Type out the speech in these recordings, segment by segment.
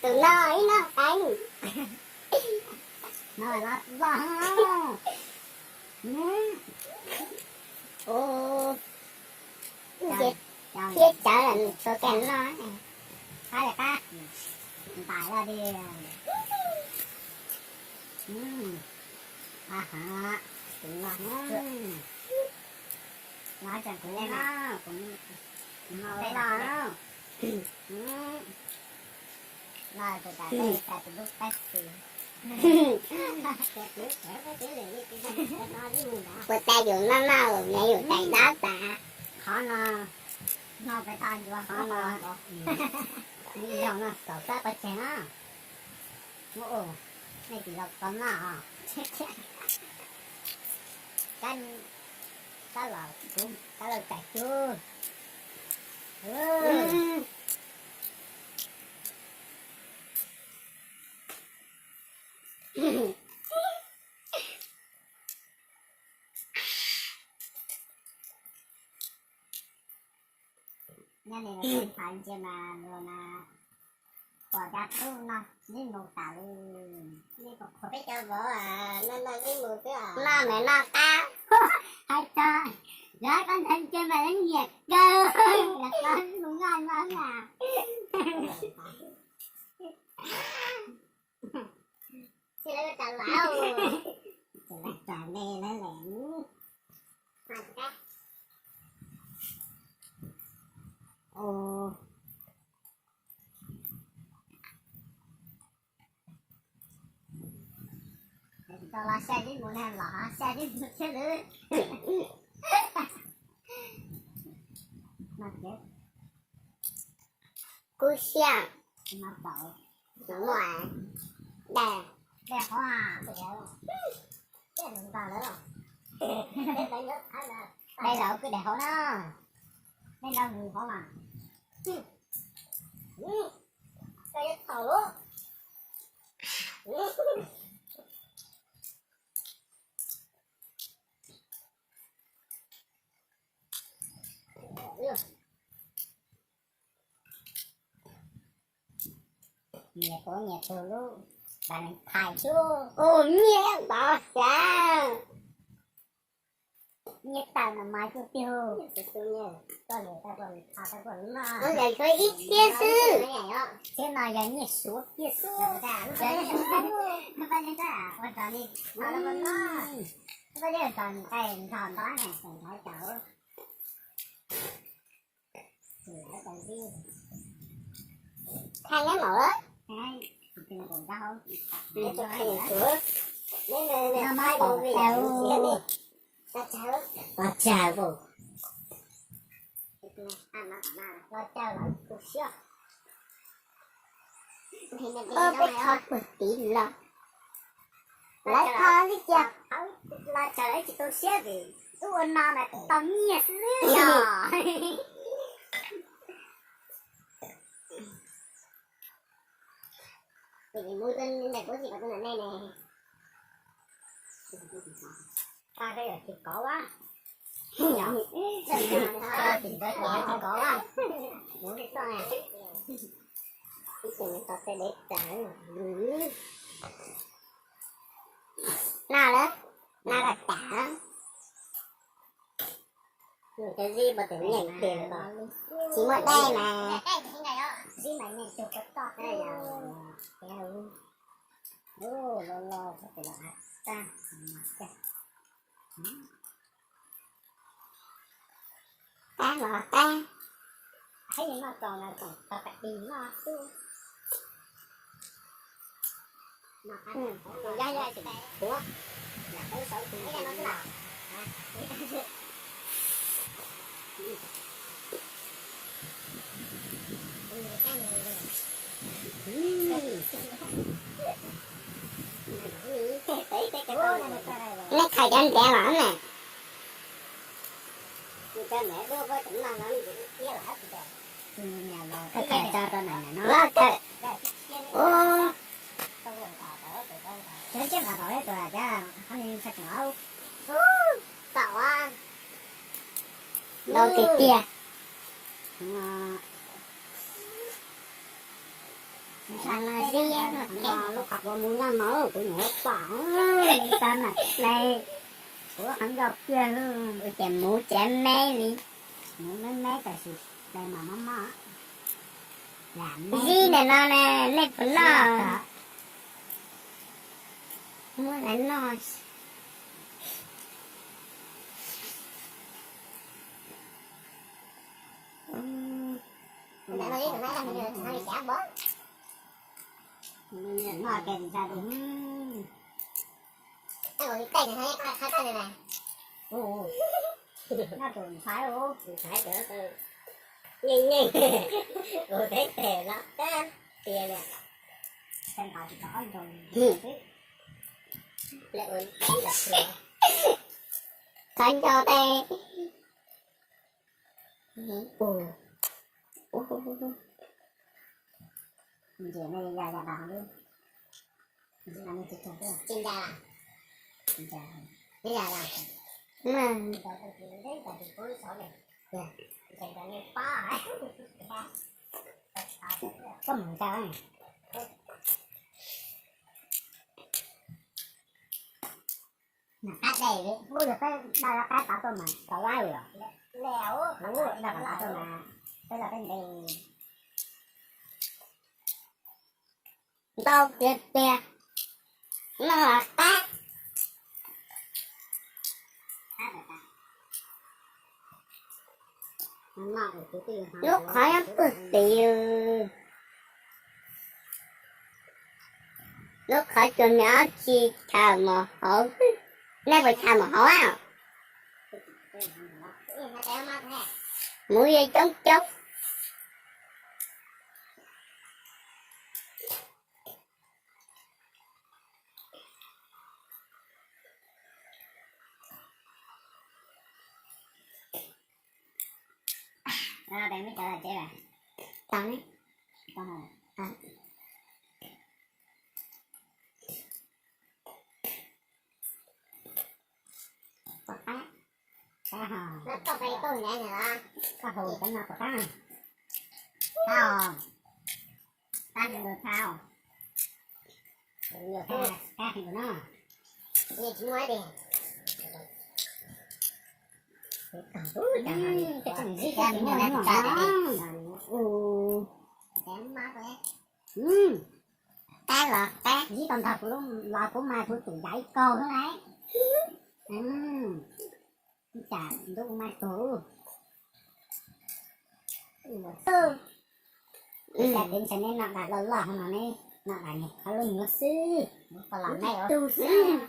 Tus no ib no qeeb. No loj loj. Ua, thiab cawv tshuav kag no. Qab li qab, ntais loj li. Aha, tus no, no tseem kuv no, kuv no loj. Loj tus tas tej tas tus lub peb xis. Puas tas yus noj noj me yus tais dab tas. Qhov no, no peb tau yuav qhov no, yog no xaus sab pov tseg na. Nej tsis los txog noj os. Kab, kab los, kab los tsaim cub. Nyob li ntawd ntsia mas luag na, pom cov tub no ib mus tas li. Peb cov vauv no no ib mus xwb, no mas no qab. Hais txog yog koj ntawd ntsia mas yeej nyiam kawg, yog koj mus noj no na. Tsis lawv tas lav, tsis lawv tas me lawv lawm. Tau los xya tib mus ne, los xya tib mus thiab lawm. Kub siab. Daim, daim laus kwj daim hauv na. Daim laus mus hauv mas. Nyias puav nyias tus lub Valentine xwb. Ua nyiaj tod xav. Nyiaj tawm no mas cuj tiag. Ntawm koj ib txhiab xwb. Txhiab no yog nyiaj suav tiag xwb. Ua rau li, ua rau li nqaij nrog ntab ne, nrog cawv. Thaij neb maum lawm. Los tsaws, los tsaws, los tsaws lawv kuv siab. Peb kho puag tid los, lawv kho li cas los tsaws lawv tsis tu siab vim wb ua no mas tau nyiaj xwb yog. Mus tus ntawm kuv tsis kom tus ntawm nej ne. Pab koj yog tsis kov a. Tsis kov a. Mus txoj ib tug tos tej dev tas. No lawm, no los tas. Nws cov zib npaum tes nyeem tiag los tsis muaj dej mas. Zib mas nyeem tus kov toj. Los los txog tes los tag. Tab los tab. Noj txog no txog tau kav tis noj xwb. Nej khaws cov ntiav los na. Khaws tso rau na no. Khaws. Ua, cov tsiaj nqa tau ib tug cov qhov ni tshaj tseem ub. Tau tiag tiag. Lub qhov mus noj mov kuv mus pom, xav mam hle, kuv qhov ncauj kiag, ces mus tsev me li, mus me me tam sim hle mas mob mob. Zib ntawm no na, nej puas noj? Muab lawv noj. Nyeej nyeej, ua peb tes los tab tias li. Qhov ncauj tej. Koj mus ntag. Nag qab dej li, ub yog peb daj qab tod tuaj mas tau laib li os. Ub daj qab tod tuaj mas peb los peb ntes. Ntau tiag tiag, noj qab. Lub qhov nyob puag tid, lub qhov cuag niag ob tsi chaw mos hauv, nej puas chaw mos hauv a? Mus yog coob coob. Koj hu cov no puas qab? Qab, qab hu, qab hu no. Qab los qab, zib tau ntog kuv los kuv mas kuv tsum yav ib kaug xwb lauj. Cas ntuj mas tug. Cas peb ntshe neb noj dam loj loj no neb noj dam niag qhov lub nyuag xwb, qhov los me ua tug xwb.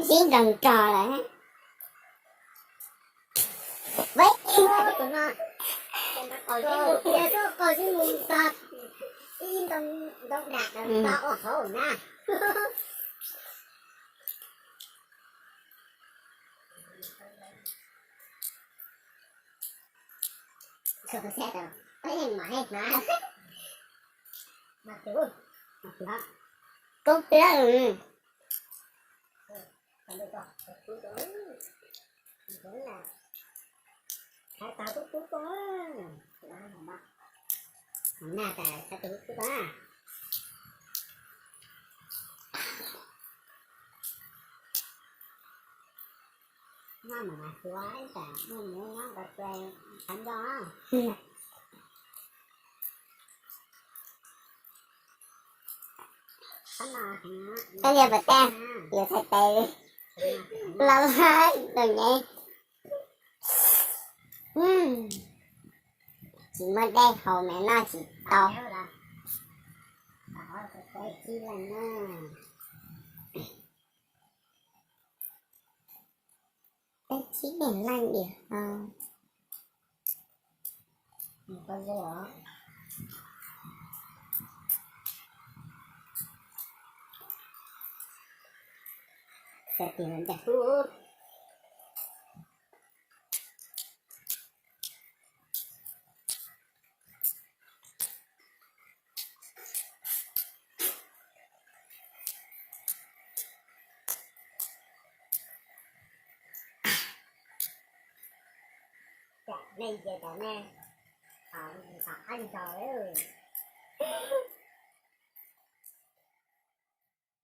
Zib nrog nrog lawm. Kub tiag. Koj niam puas tag, yuav txhais tes los lawm rau nyem. Tsis muaj dej haus mas noj tsis tau. Peb tsib leeg leej diam. Cov nej ces cov nej Xav ab li zog.